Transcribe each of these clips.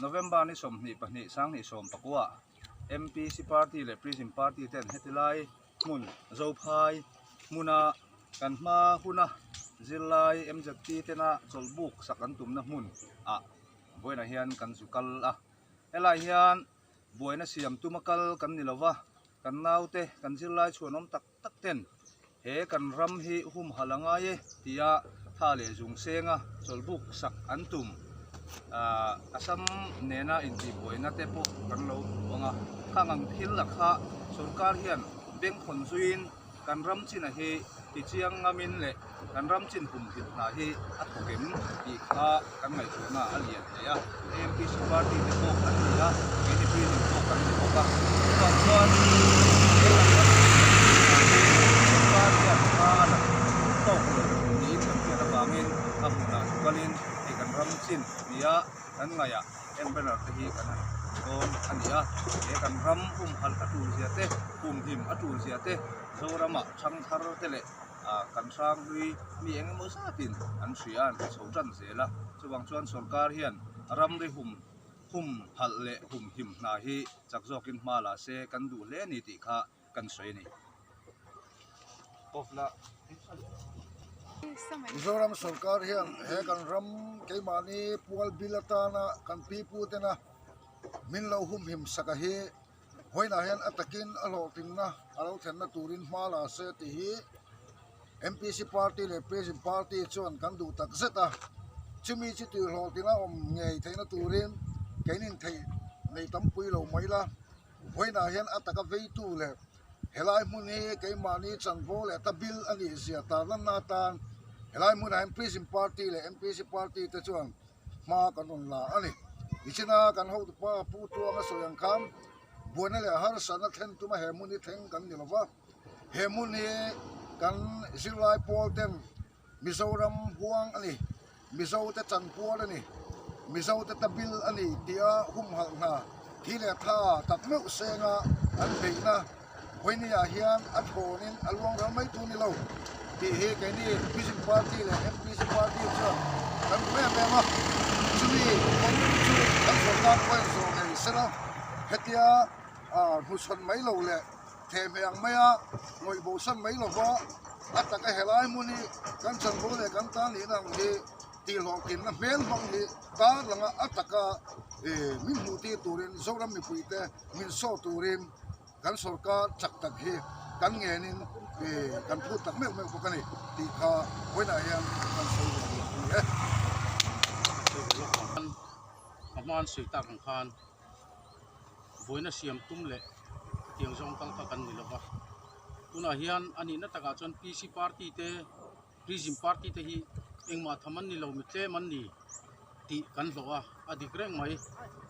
November ni 22 2014 MPC party leh Prism party ten heti lai hmun Zophai hmuna kan hma huna zirlai MZP tena chawlhbuk sak an tumna hmun ah vawiinah hian kan zu kal a. Helai hian buaina siam tuma kal kan ni lova, kan naute kan zirlai chhuanawm tak tak ten he kan ram hi humhalh a ngai e tia tha leh zung senga chawlhbuk sak an tum. Ahh Assam nena intihbuaina te pawh kan lo hmu ang a, khang ang thil a kha sorkar hian bengkhawn zuiin kan ram china hi tichiang ngamin leh kan ram chin humhim hna hi a thawk em tih kha kan ngaihtuahna a lian hle a. AMPC party te pawh an ni a, keini Prism pawh kan ni bawk a. Chuvang chuan he kan ram chin hna hi sorkar hian hma a la tawk lo niin kan hriat avangin a hmunah chu kalin hei kan ram chin nia kan ngaihah heng banner te hi kan han dawn a ni a. He kan ram humhalh a tul zia te, humhim a tul zia te, Zoramah thangthar te leh kan hranghlui mi eng emaw zatin an hria an hre chho tan zel a, chuvang chuan sorkar hian ramri hum hum halh leh hum him hna hi chak zawkin hma la se kan duh hle a ni tih kha kan sawi a ni. Mizoram sorkar hian he kan ram keimahni pual bil atana kan pipu tena min lo humhim sak a hi Vawiinah hian a takin a hlawhtlinna a lo thlenna turin hma la se tih hi MPC party leh Prism party chuan kan duh tak zet a, chumi chu tih hlawhtlinna awm ngei theihna turin keinin theih nei tampui lo mai la. Vawiinah hian a taka veitu leh helai hmun hi keimahni chanvo leh ta bil a nih zia tarlanna atan helai hmunah hian Prism party leh MPC party te chuan hma kan rawn la a ni. Nichina kan hotupa Pu Tuanga sawi ang khan buaina leh harsatna thlen tuma he hmun hi thleng kan ni lova, he hmun hi kan zirlai pawl ten Mizoram huang a ni, Mizote chanpual a ni, Mizote ta bil a ni tia humhalh hna thi leh tha tak meuh senga an beihna Vawinia hian a thawnin a luang ral mai tur ni lo tih hi keini Vision Party leh MPC Party chuan kan hmu em em a, chumi kawng chu kan sorkar pawhin zawh ngei sela hetia hnuchhawn mai lo leh thehmeh ang maia ngawih bosan mai lova a taka helai hmun hi kan chanvo leh kan tan nihna ang hi tihhlawhtlinna hmel hmang hi tar langa a taka min hmuh tir turin Zoram mipuite min saw turin kan sorkar chak tak hi kan ngenin kan phut tak meuh meuh bawk a ni tih kha vawiinah hian kan sawi ve duh a ni e. A hmaan sawi tak ang khan vawiina siam tum leh tiang zawng kal kha kan ni lova, tunah hian a nihna takah chuan PC party te Prism party te hi engmah tham an ni lo mi tlem an ni tih kan hlawh a, a dik reng mai.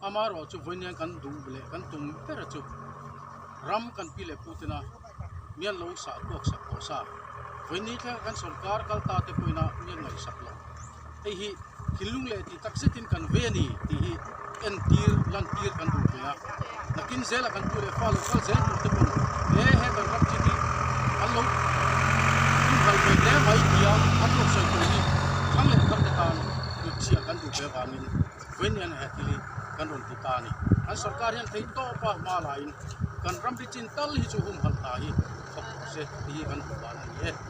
Amaherawh chu vawiin kan duh leh kan tum ber chu ram kan pi leh pu tena mian lo sah kuak sak tawh sa. Vawiin ni thlenga kan sorkar kal ta te pawhin a mian ngaihsak lo. Hei hi thinlung leh tih tak zetin kan ve a ni tih hi entir lantir kan duh ve a. Nakin zela kan tu leh fa lo kal zel tur te pawn he he kan ram chin hi an lo inhal ve hle mai tia an rawn sawi tur hi thang leh thar te tan hnutchhiah kan duh ve avangin vawiin he thil hi kan rawn ti ta a ni. Kan sorkar hian thei tawpa hma laiin kan ramri chin tal hi chu humhalh ta hi thawk tawh se tih hi kan duh dan a ni e.